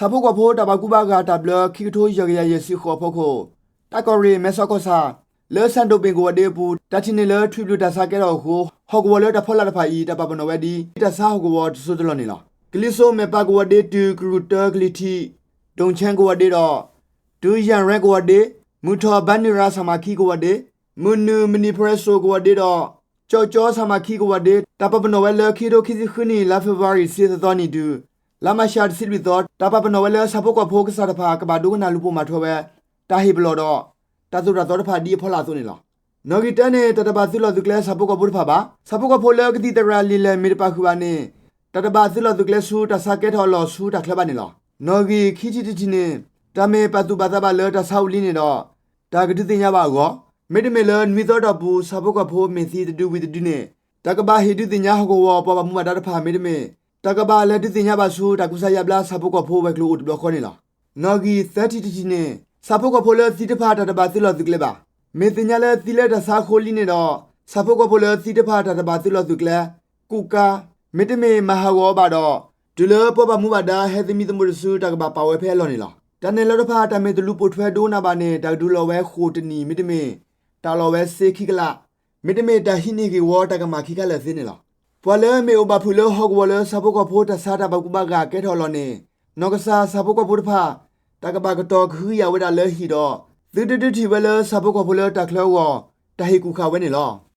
ဆၣ်ဖိကီၢ်ဖိတၢ်ဘၣ်ကူဘၣ်ဂာ်တၢ်ဘျၢ ခံကထိယဲၢ်ကယၤယဲၢ်ဆံဃိးအဖီခိၣ် တၢ်ကီၢ်ရ့ၣ် မဲဆီးကီၢ်ဆၣ် လၢ ဆၣ်ဒိၣ်ဘ့ၣ်ကဝီၤဒ့အပူၤ တၢ်ထံၣ်န့ၢ်လၢထွံၣ်ဘျုးတၢ်ဆါကဲထီၣ်အဃိ ဟီၣ်ကဝီၤလၢတၢ်ဖီလာ်တဖၣ်အံၤ တၢ်ပာ်ပနီၣ်ဝဲဒ် တၢ်ဆါဟီၣ်ကဝီၤတစိၢ်တလီၢ်န့ၣ်လီၤ. ကလံၤစိးမဲာ်ပၢ်ကဝီၤဒ့တုၤ ကရူၢ်တၢကလံၤထံး ဒိၣ်ဆဲကဝီၤဒ့ဒီး တုၤယၣ်ရဲကဝီၤဒ့ မုၢ်ထီၣ်ဘါနုာ်ရၤဆၣ်မၤခံကဝီၤဒ့ မုၢ်နုာ်မနံၤဖရဲစိကဝီၤဒ့ဒီး ကၠီကၠီဆၣ်မၤခံကဝီၤဒ့ တၢ်ပာ်ပနီၣ်ဝဲလၢ ခံကထိခံဆံဃုနံၣ် လါဖ့ၤဘြူၤအါရံၤ တသီနံၤတုၤ လါမးရှး တဆံလွံၢ်သီ တၢ်ပာ်ပနီၣ်ဝဲလၢ ဆၣ်ဖိကီၢ်ဖိကစၢ်တဖၣ် ကဘၣ်ဒိကနၣ်လူၤပိာ်မၤထွဲဝဲ တၢ်ဟ့ၣ်ပလီၢ်ဒီး တၢ်သိၣ်တၢ်သီတဖၣ်ဒ်အဖီလာ်အသိးန့ၣ်လီၤ. နီၣ်ဂံၢ်တၢန့ၣ် တၢ်တဘၣ်သုးလီၢ်သုးကျဲ ဆၣ်ဖိကီၢ်ဖိတဖၣ်ဘၣ်. ဆၣ်ဖိကီၢ်ဖိလၢကသံၣ်သရၣ်လံာ်လဲၢ်မ့ၢ်တပာ်ဃုာ်ဘၣ်န့ၣ် တၢ်တဘၣ်သုးလီၢ်သုးကျဲဆူ တၢ်ဆါကဲထီၣ်အလီၢ်ဆူတၢ်ချၢဘၣ်န့ၣ်လီၤ. နီၣ်ဂံၢ်ခံထံၣ်တထံၣ်န့ၣ် တၢ်မ့ၢ်ပာ်သူၣ်ပာ်သးဘၣ်လၢတၢ်ဆါအိၣ်လံန့ၣ်ဒီး တၢ်ကဒုးသ့ၣ်ညါဘၣ်အဂီၢ်, မ့တမ့ၢ်လၢနွံသီအတီၢ်ပူၤ ဆၣ်ဖိကီၢ်ဖိမ့ၢ်သံတဒုဝံၤတဒုန့ၣ် တၢ်ကဘၣ်ဟ့ၣ်ဒုးသ့ၣ်ညါဟီၣ်ကဝီၤပှၤဘၣ်မူဘၣ်ဒါတဖၣ် မ့တမ့ၢ် တၢ်ကဘၣ်လဲၤဒုးသ့ၣ်ညါဘၣ်ဆူ တၢ်ကူစါယါဘျါဆၣ်ဖိကီၢ်ဖိဝဲၤကျိၤအိၣ်တဘျီဃီန့ၣ်လီၤ. နီၣ်ဂံၢ်သၢထံၣ်တထံၣ်န့ၣ် ဆၣ်ဖိကီၢ်ဖိလၢသံတဖၣ် တၢ်တဘၣ်သုးလီၢ်သုးကျဲဘၣ်. မ့ၢ်သ့ၣ်ညါလၢသံလၢတၢ်ဆါအဃိလံန့ၣ်ဒီး ဆၣ်ဖိကီၢ်ဖိလၢသံတဖၣ်တၢ်တဘၣ်သုးလီၢ်သုးကျဲ ကူၣ်ကါ မ့တမ့ၢ်မၤဟးဂီၤအီၤဘၣ်ဒီး တုၤလၢပှၤဘၣ်မူဘၣ်ဒါဟဲသမံသမိးတစု တၢ်ကဘၣ်ပာ်ဝဲဖဲအလီၢ်န့ၣ်လီၤ. တၢ်နဲၣ်လီၤတဖၣ် တၢ်မ့ၢ်တလူၤပိာ်ထွဲဒိကနၣ်ဘၣ်န့ၣ် တၢ်ကဒုးလီၤဝဲဃိာ်တနံၣ် မ့တမ့ၢ် တၢ်လီၤဝဲစ့ခံကလး မ့တမ့ၢ်တၢ်ဟံးန့ၢ်ဂ့ၢ်ဝီ တၢ်ကမၣ်ခံခါလၢာ်သ့န့ၣ်လီၤ. ပှၤလၢမ့ၢ်အိၣ်ဘၣ်ဖုးလၢဟီၣ်ကဝီၤလၢဆၣ်ဖိကီၢ်ဖိတၢ်ဆါတၢ်ဘၣ်ကူဘၣ်ဂာ်ကဲထီၣ်အလီၢ်န့ၣ် နီၢ်ကစၢ်ဆၣ်ဖိကီၢ်ဖိတဖၣ် တၢ်ကဘၣ်ကတီၤကဟုကယာ်ဝဲဒၣ်လၢဟံၣ်ဒီး သုတဒုးထံၣ်ဝဲလၢဆၣ်ဖိကီၢ်ဖိလၢတၢ်ချၢအဂီၢ် တၢ်ဟ့ၣ်ကူၣ်ဃာ်ဝဲန့ၣ်လီၤ.